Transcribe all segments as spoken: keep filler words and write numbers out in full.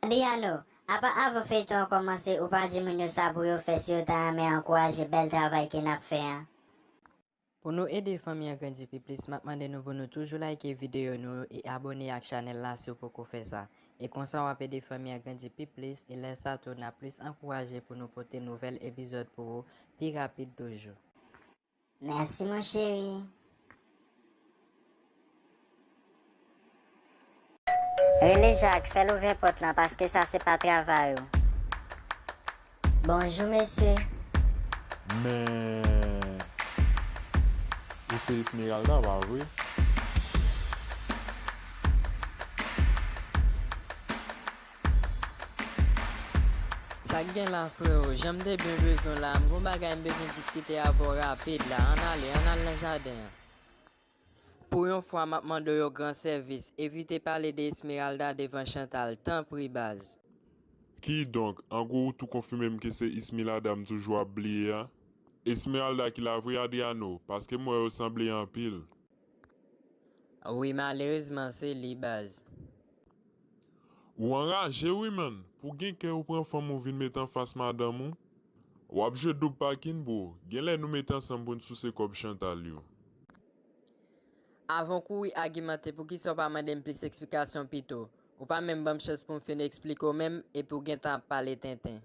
Adriano, apa avan feyton an kòmanse ou pa di moun yo sa pou yo fè si yo ta renmen ankouraje bèl travay ke n ap fè an? Pou nou ede fanmi an grandi pi plis, m ap mande nou pou nou toujou like videyo nou e abone ak chanèl la si w poko fè sa. E konsa w ap ede fanmi an grandi pi plis e lè sa tou n ap plis ankouraje pou nou pote nouvèl epizòd pou ou pi rapid toujou. Mèsi mon cheri. Rele Jak, fè l ouvè pòt lan paske sa se pa travay ou. Bonjou mesye. Men, ou se Esmeralda, pa vre? Sa k gen la, freo? Jan m te byen bezwen w la, m gon bagay m bezwen diskite avè w rapid la. Ann ale, ann al nan jaden an. Pou yon fwa, m ap mande w yon gran sèvis. Evite pale de Esmeralda devan Chantal, tanpri, baz. Kidonk, an gwo, ou tou konfime m ke se Esmeralda m toujou ap bliye a? Esmeralda ki la vre, Adriano, paske m wè yo sanble anpil. Wi, malerezman, se li, baz. Ou anraje wi, man. Pou gen kè ou pran fanm ou vin met anfas madanm ou. W ap jwe doub pakin, bro. Genlè nou met ansanm pou n souse kòb Chantal yo. Avan w kouri agimante, poukisa w pa mande m plis eksplikasyon pito? Ou pa menm ban m chans pou m fin eksplike w menm, epi w gentan ap pale tenten.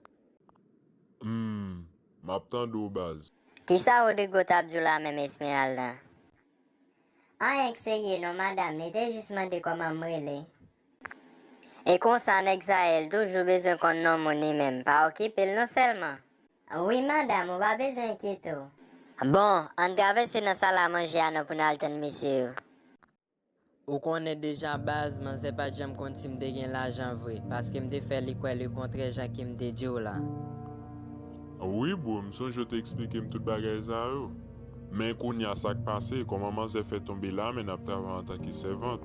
Hmm, m ap tande w, baz. Kisa Rodrigo t ap di w la menm, Esmeralda? Anyen k serye non, madanm, li te jis mande kòman m rele. E konsa, nèg sa a, l toujou bezwen konn non moun li menm. Pa okipe l non sèlman. Wi, madanm, ou pa bezwen enkyete w. Bon, ann travèse nan sal a manje a non pou n al tann mesye yo. Ou konnen deja baz, manzè pa t janm konn si m te gen lajan vre, paske m te fè li kwè lekontrè jan ke m te di w la. Wi, bro, m sonje w te eksplike m tout bagay sa yo. Men kounye a sa k pase, kòman manzè fè tonbe la, men n ap travay antanke sèvant?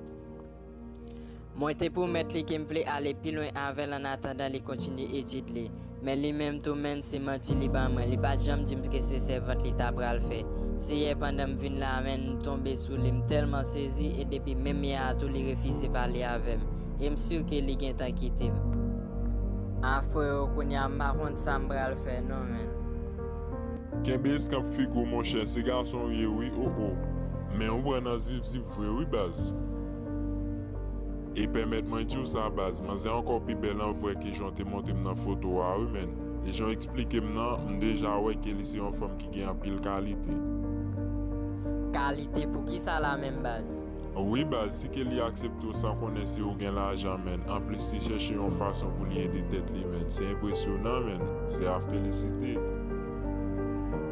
Mwen te pwomèt li ke m vle ale pi lwen avè l annatandan li kontinye etid li. Men li menm tou, menn, se manti li ban mwen. Li pa t janm di m ke se sèvant li ta pral fè. Se yè pandan m vin la, menn, m tonbe sou li, m tèlman sezi, e depi menm yè a tou, li refize pale avè m. E m si ke li gentan kite m. A freo, kounye a m pa konn sa m pral fè non, menn. Kenbe eskanp figi w, monchè, se gason w ye wi, o o. Men ou pran nan zip zip vre wi, baz. E pèmèt mwen di w sa, baz, manzè ankò pi bèl an vrè ke jan w te montre m nan foto a wi, menn. E jan w eksplike m nan, m deja wè ke li se yon fanm ki gen anpil kalite. Kalite pou kisa la menm, baz? Wi, baz, si ke li aksepte w san konnen si ou gen lajan, menn. Anplis, li chèche yon fason pou li ede tèt li, menn. Se enpresyonan, menn. Se a felisite.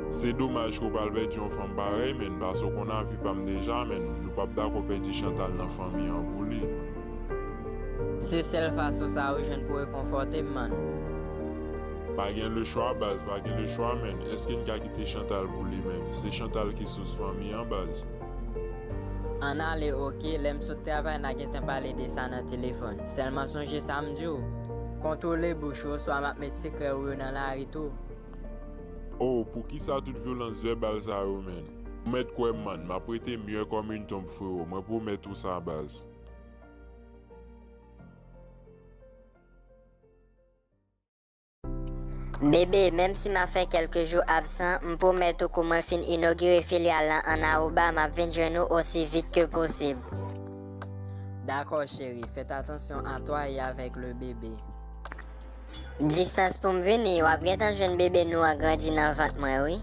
Se domaj ke w pral pèdi yon fanm parèy, menn, paske w konn avi pa m deja, menn. Nou p ap dakò pèdi Chantal nan fanmi an pou li. Se sèl fason sa ou jwenn pou rekonfòte m, man. Pa gen lechwa, baz, pa gen lechwa, menn. Èske n ka kite Chantal pou li menm? Se Chantal ki sous fanmi an, baz. Ann ale, oke, lè m sot travay, n a gentan pale de sa nan telefòn. Sèlman sonje sa m di w. Kontwole bouch ou, oswa m ap met sekrè ou yo nan lari tou. Oh, poukisa tout vyolans vèbal sa yo, menn? Ou mèt kwè m, man, m ap rete myè kòm yn tonb, freo. Mwen pwomèt ou sa, baz. Bebe, menm si m ap fè kèlke jou absan, m pwomèt ou kou mwen fin inogire filyal lan ann Aruba, m ap vin jwenn ou osi vit ke posib. Dakò, cheri, faites attention à toi et avec le bébé. Distans pou m vini, w ap gentan jwenn bebe nou an grandi nan vant mwen, wi.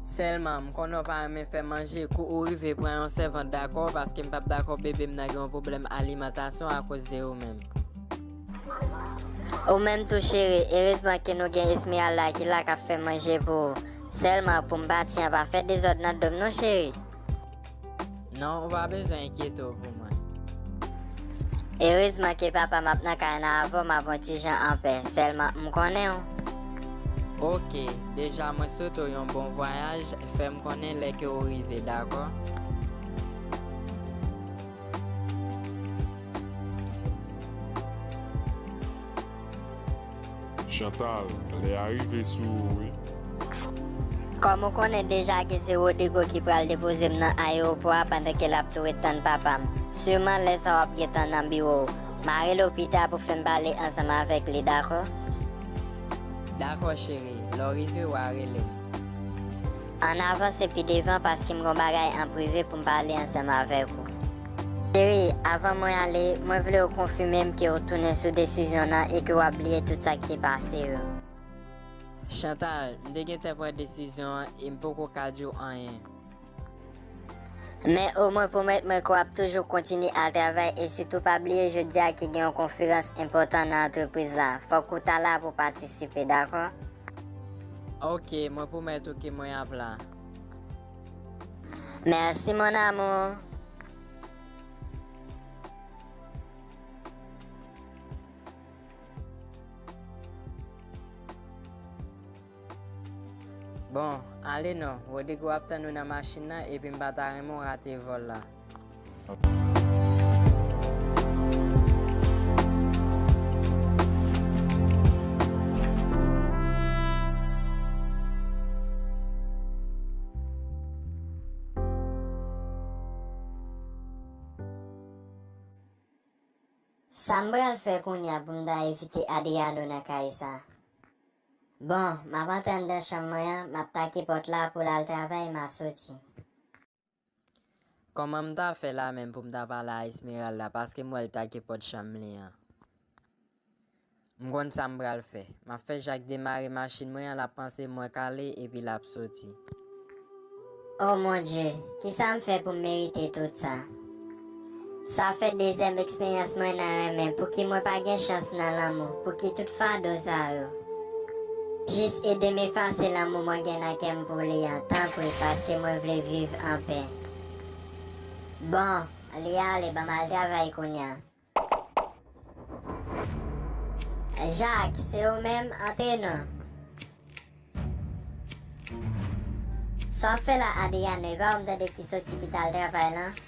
Sèlman, m konnen w pa renmen fè manje, kou ou rive, pran yon sèvant, dakò, paske m p ap dakò bebe m nan gen yon pwoblèm alimantasyon akoz de ou menm. Ou menm tou, cheri, erezman ke nou gen Esmeralda ki la k ap fè manje pou ou. Sèlman, pou m pati an, pa fè dezòd nan do m non, cheri. Non, ou pa bezwen enkyete w pou mwen. Erezman ke papa m ap nan kay la avè w, m ap yon ti jan anpè. Sèlman, m konnen w. Oke, deja mwen swete w yon bon vwayaj, fè m konnen lè ke ou rive, dakò? Chantal, lè a rive sou ou wi. Kòm ou konnen deja ke se Rodrigo ki pral depoze m nan ayewopò a pandan ke l ap tou ret tann papa m. Siman lè sa w ap gentan nan biwo w. M a rele w pita pou fè m pale ansanm avèk li, dakò? Dakò, cheri. Lè w rive, w a rele m. Ann avanse pi devan paske m gon bagay an prive pou m pale ansanm avèk ou. Cheri, avan mwen ale, mwen vle w konfime m ke w tounen sou desizyon nan e ke w ap bliye tout sa k te pase yo. Chantal, m te gentan pran desizyon an e m poko ka di w anyen. Men omwen pwomèt mwen ke w ap toujou kontinye al travay e sitou pa bliye jodi a ke gen yon konferans enpòtan nan antrepriz la. Fòk ou ta la pou w patisipe, dakò? Ok, mwen pwomèt ou ke mwen ap la. Merci, mon amour. Bon, ale non, Rodrigo ap tann ou nan machin nan epi m pa ta renmen w rate vòl la. Sa m pral fè kounye a pou m ta evite Adriano nan kay sa? Bon, m ap antre anndan chanm mwen an, m ap take pòt la pou l al travay, m a soti. Kòman m ta fè la menm pou m ta pale a Esmeralda, paske m wè l take pòt chanm li an? M konn sa m pral fè. M ap fè Jak demare machin mwen an, l ap panse mwen kale, epi l ap soti. O Bondye, kisa m fè pou m merite tout sa? Sa fè dezyèm eksperyans mwen nan renmen, pouki mwen pa gen chans nan lanmou, pouki tout fado sa yo? Jis ede m efase lanmou mwen gen nan kè m pou li an, tanpri, paske mwen vle viv anpè. Bon, li ale, ban m al travay kounye a. Jak, se ou menm, antre non. Sa w ap fè la, Adriano, e pa ou m tande ki soti ki t al travay lan?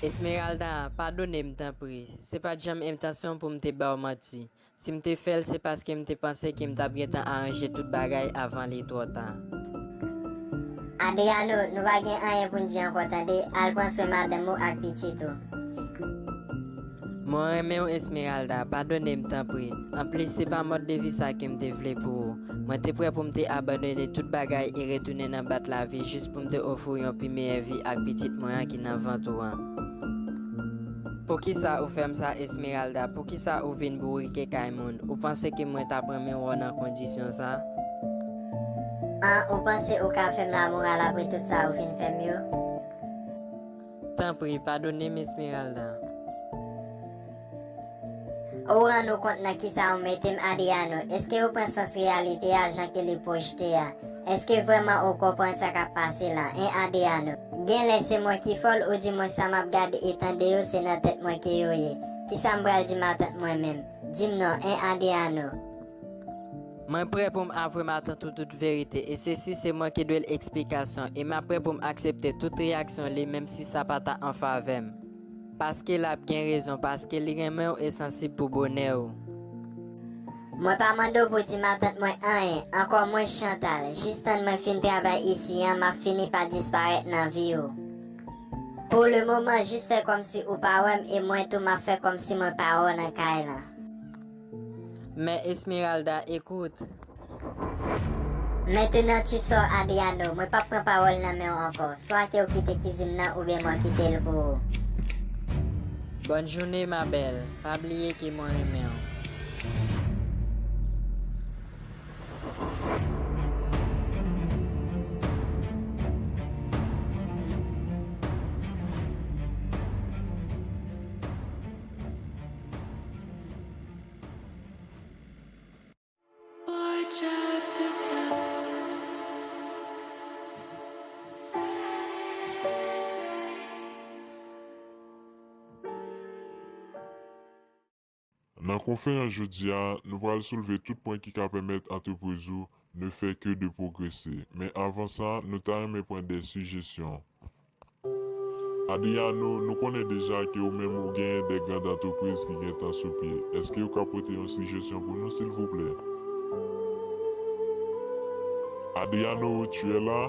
Esmeralda, padone m tanpri. Se pa t janm entansyon pou m te ba w manti. Si m te fè l, se paske m te panse ke m t ap gentan aranje tout bagay avan li twò ta. Adriano, nou pa gen anyen pou n di ankò, tande. Al pran swen madanm ou ak pitit ou. Mwen renmen w, Esmeralda, padone m tanpri. Anplis, se pa mòd de vi sa ke m te vle pou ou. Mwen te prè pou m te abandone tout bagay e retounen nan bat lavi jis pou m te ofri w yon pi meyè vi ak pitit mwen an ki nan vant ou an. Poukisa ou fè m sa, Esmeralda? Poukisa ou vin bourike kay moun? Ou panse ke mwen t ap renmen wè w nan kondisyon sa? An, ou panse ou ka fè m lamoral apre tout sa ou fin fè m yo? Tanpri, padone m, Esmeralda. Ou rann ou kont nan kisa ou mete m, Adriano? Èske ou pran sans reyalite a jan ke li pwojte a? Èske vrèman ou konprann sa k ap pase la, en, Adriano? Genlè se mwen ki fòl, oudimwen sa m ap gade e tande yo se nan tèt mwen ke yo ye. Kisa m pral di matant mwen menm? Di m non, en, Adriano. Mwen prè pou m avwe matant ou tout verite, e sesi se mwen ki dwe l eksplikasyon, e m ap prè pou m aksepte tout reyaksyon li, menm si sa pa ta an favè m. Paske l ap gen rezon, paske li renmen w e sansib pou bonè w. Mwen pa mande w pou di matant mwen anyen, ankò mwens Chantal. Jis tann mwen fin travay isi an, m ap fini pa disparèt nan vi w. Pou le moman, jis fè kòmsi ou pa wè m e mwen tou m ap fè kòmsi mwen pa wè w nan kay lan. Men Esmeralda, écoute. Maintenant tu sors, Adriano, mwen p ap pran pawòl nan men w ankò. Swa ke w kite kizin nan oubyen mwen kite l pou ou. Bonne journée, ma belle. Pa bliye ke mwen renmen w. Nan konferans jodi a, nou pral soulve tout pwen ki ka pèmèt antrepriz ou ne fè ke de pwogrese. Men avan sa, nou ta renmen pran de sijesyon. Adriano, nou konnen deja ke ou menm ou genyen de gran antrepriz ki gentan sou pye. Èske ou ka pote yon sijesyon pou nou, silvouplè? Adriano, tu es là?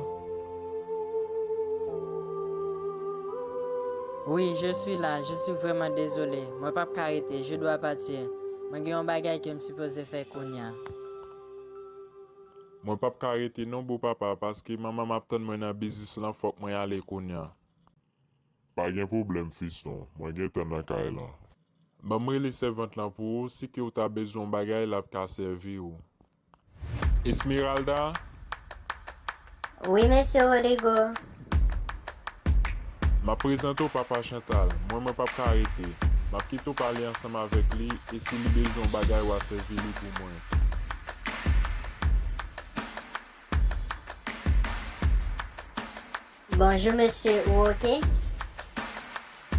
Oui, je suis là, je suis vraiment désolé. Mwen p ap ka rete, je dois partir. Mwen gen yon bagay ke m sipoze fè kounye a. Mwen p ap ka rete non bo papa, paske manman m ap tann mwen nan biznis lan, fòk mwen ale kounye a. Pa gen pwoblèm fiston, mwen gentan nan kay lan. Ban m rele sèvant lan pou ou, si ke w ta bezwen yon bagay, l ap ka sèvi w. Esmeralda? Wi, mesye Rodrigo. M ap prezante w papa Chantal. Mwen, mwen p ap ka rete. M ap kite w pale ansanm avèk li, e si li bezwen yon bagay, w a sèvi li pou mwen. Bonjou, mesye, ou oke?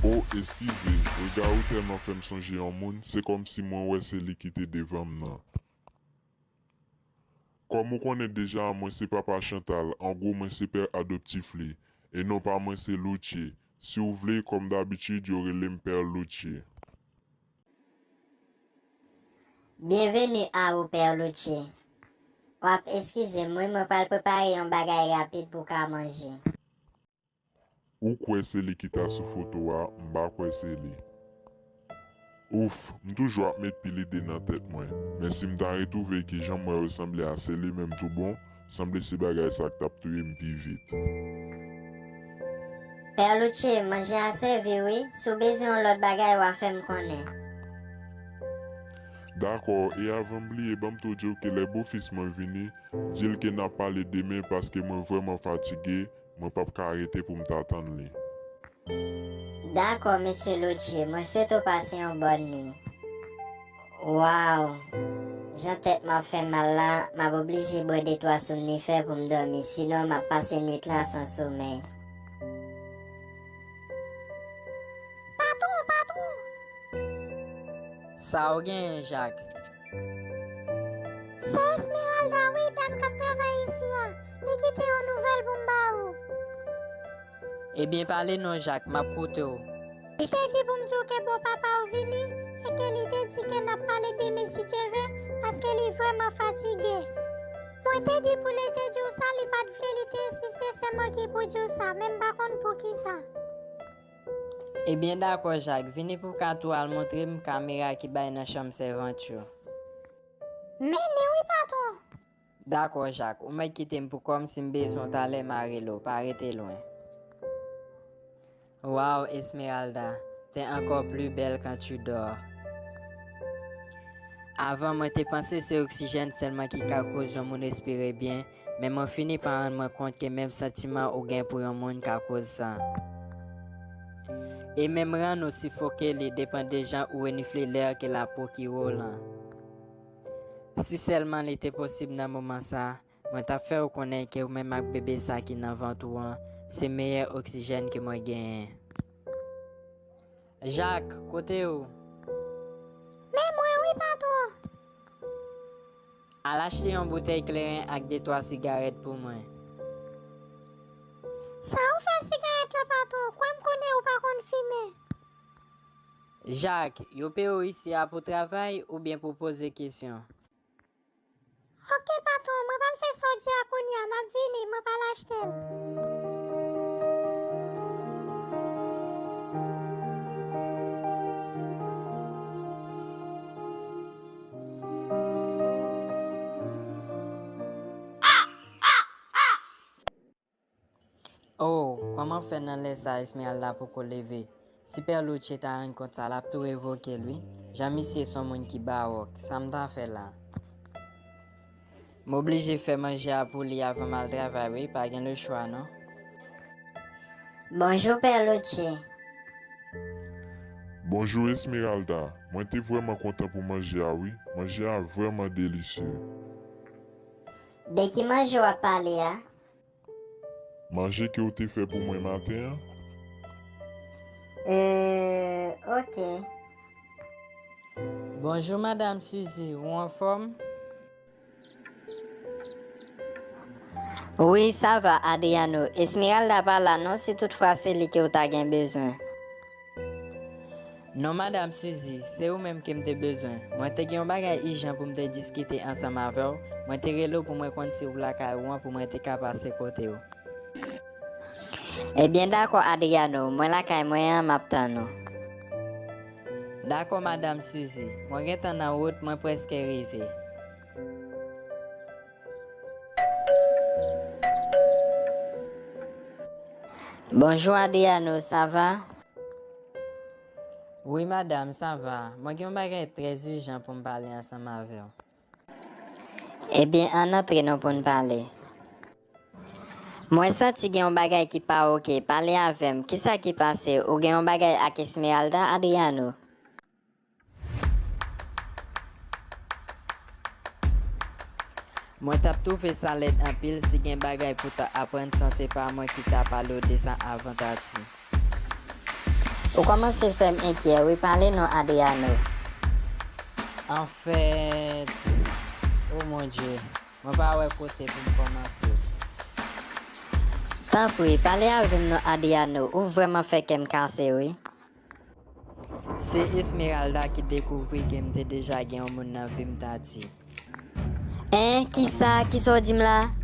O, eskize, rega ou tèlman fè m sonje yon moun, se kòmsi mwen wè se li ki te devan m nan. Kòm ou konnen deja, mwen se papa Chantal, an gwo mwen se pè adoptif li, e non pa mwen se Loutche. Si w vle, kòm dabitid, yo rele m pè Loutche. Byenveni a ou, pè Loutche. W ap eskize m wi, mwen pral prepare yon bagay rapid pou w ka manje. Ou kwè se li ki ta sou foto a, m pa kwè se li. Ouf, m toujou ap met pil ide nan tèt mwen, men si m ta retwouve kijan m wè yo sanble a se li menm tou bon, sanble se bagay sa k t ap touye m pi vit. Pè Loutche, manje a sèvi wi, si w bezwen yon lòt bagay w a fè m konnen. Dakò, e avan m bliye, ban m tou di w ke lè bofis mwen vini, di l ke n ap pale demen paske mwen vrèman fatige, mwen p ap ka rete pou m ta tann li. Dakò, mesye Loutche, mwen swete w pase yon bòn nwi. Waw! Jan tèt mwen ap fè mal la, m ap oblije bwè de twa somnifè pou m dòmi, sinon m ap pase nwit la san somèy. Patwon, patwon! Sa w genyen, Jak? Se Esmeralda wi, dam k ap travay isi a. Li kite yon nouvèl pou m ba ou. Ebyen pale non, Jak, m ap koute w. Li te di pou m di w ke bò papa w vini e ke li te di ke n ap pale demen si Dye vle, paske li vrèman fatige. Mwen te di pou l te di w sa, li pa t vle, li te ensiste se mwen ki pou di w sa, men m pa konn poukisa. Ebyen dakò, Jak, vini pou w ka tou al montre m kamera ki bay nan chanm sèvant yo. Mennen wi, patwon. Dakò, Jak, ou mèt kite m pou kò m, si m bezwen w talè m a rele w, pa rete lwen. Waw, Esmeralda, t'es encore plus belle quand tu dors. Avan, mwen te panse se oksijèn sèlman ki ka koz yon moun respire byen, men mwen fini pa rann mwen kont ke menm santiman ou gen pou yon moun ka koz sa. E menm rann ou sifoke li depann de jan ou renifle lè ke lapo ki wo lan. Si sèlman li te posib nan moman sa, mwen t ap fè w konnen ke ou menm ak bebe sa ki nan vant ou an, se meyè oksijèn ke mwen genyen. Jak, kote w? Men mwen wi, patwon. Al achte yon boutèy kleren ak de twa sigarèt pou mwen. Sa w fè sigarèt la, patwon? Kwè m konnen ou pa konn fimen. Jak, yo peye w isi a pou travay oubyen pou poze kesyon? Oke, patwon, mwen pral fè sa w di a kounye a, m ap vini, mwen pral achte l. Oh, kòman fè nan lè sa Esmeralda poko leve? Si Pè Loutche ta rann kont sa, l ap tou revoke l wi. Jan misye se yon moun ki bawòk, sa m ta fè la? M oblije fè manje a pou li avan m al travay wi, pa gen lechwa non. Bonjou, Pè Loutche. Bonjou, Esmeralda. Mwen te vrèman kontan pou manje a wi. Manje a vrèman delisye. De ki manje w ap pale a? Manje ke w te fè pou mwen maten an? Euh, ok. Bonjou, Madanm Suzy, ou anfòm? Wi, sa va, Adriano. Esmeralda pa la non, si toutfwa se li ke w ta gen bezwen. Non, Madanm Suzy, se ou menm ke m te bezwen. Mwen te gen yon bagay ijan pou m te diskite ansanm avè w. Mwen te rele w pou mwen konn si w lakay ou an pou mwen te ka pase kote w. Ebyen, dakò, Adriano, mwen lakay mwen an, m ap tann ou. Dakò, madanm Suzy, mwen gentan nan wout, mwen prèske rive. Bonjou, Adriano, sa va? Wi, madanm, sa va. Mwen gen yon bagay trè ijan pou m pale ansanm avè w. Ebyen, ann antre non pou n pale. Mwen santi gen yon bagay ki pa oke. Pale avè m. Kisa ki pase? Ou gen yon bagay ak Esmeralda, Adriano? Mwen t ap twouve sa lèd anpil si gen bagay pou ta aprann san se pa mwen ki ta pale w de sa avan Tati. Ou kòmanse fè m enkyè wi, pale non, Adriano. Anfèt, o Bondye, mwen pa wè kote pou m kòmanse. Tanpri, pale avè m non, Adriano, ou vrèman fè kè m kase wi. Se Esmeralda ki dekouvri ke m te deja gen yon moun nan vi m, Tati. En, kisa? Kisa w di m la?